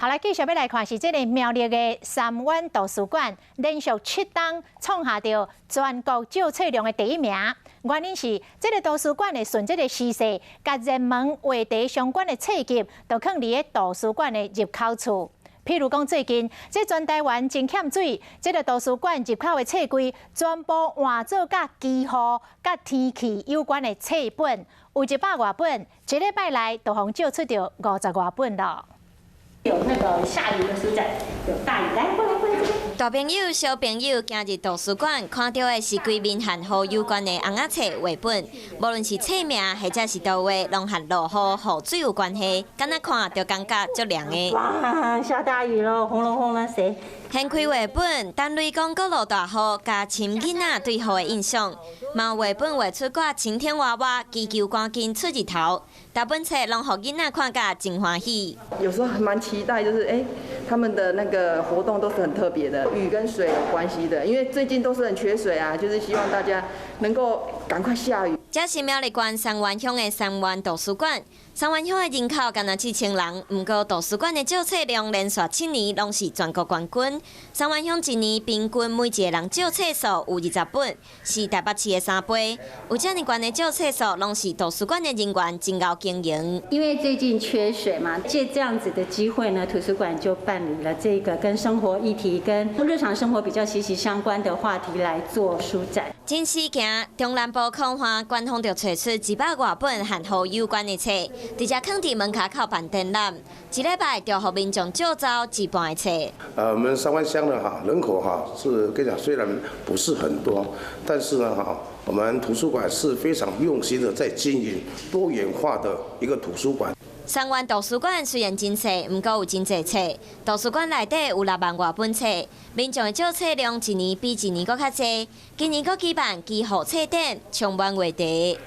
好來，繼續欲來看是這个苗栗的三灣圖書館，連續7冬創下著全國借冊量的第一名。原因是這个圖書館會順這个時勢，共熱門話題相關的冊籍，都囥佇咧圖書館的入口處。譬如講，最近這全台灣真欠水，這个圖書館入口的冊櫃全部換做佮氣候、佮天氣有關的冊本，有100外本，一禮拜內就予借出著50外本囉。有那個下雨的書展，有大雨，來過來過來這邊。大朋友、小朋友行入圖書館，看著的是規面和雨有關的尪仔冊繪本，無論是冊名或者是圖畫，攏和落雨、雨水有關係，敢若看就感覺足涼的。哇，下大雨咯，轟隆轟隆，誰？掀開繪本，等雷公閣落大雨，加深囡仔對雨的印象。嘛有繪本畫出掛晴天娃娃，祈求趕緊出日頭。逐本冊攏予囡仔看甲真歡喜。有時候還蠻期待，就是欸，他們的那個活動都是很特別的，雨跟水有關係的，因為最近都是很缺水啊，就是希望大家能夠趕快下雨。這是苗栗縣三灣鄉的三灣圖書館。三灣鄉的人口干焦7000人，毋過圖書館的借冊量連續7年攏是全國冠軍。三灣鄉一年平均每一个人借冊數有20本，是台北市的3倍。有遮爾懸的借冊數，攏是圖書館的人員真𠢕經營。因為最近缺水嘛，借這樣子的機會呢，圖書館就辦理了這個跟生活議題、跟日常生活比較息息相關的話題來做書展。真時行，中南部空華官方就揣出100外本和雨有關的冊，直接囥佇門跤口辦展覽，一禮拜就予民眾借走一半的冊。我們三灣鄉的哈人口哈是跟你講，雖然不是很多，但是呢哈，我們圖書館是非常用心的在經營多元化的一個圖書館。三灣圖書館雖然真細，毋過有真濟冊。圖書館內底有6萬外本冊，民眾的借冊量一年比一年閣較濟。今年閣舉辦祈雨冊展，充滿話題。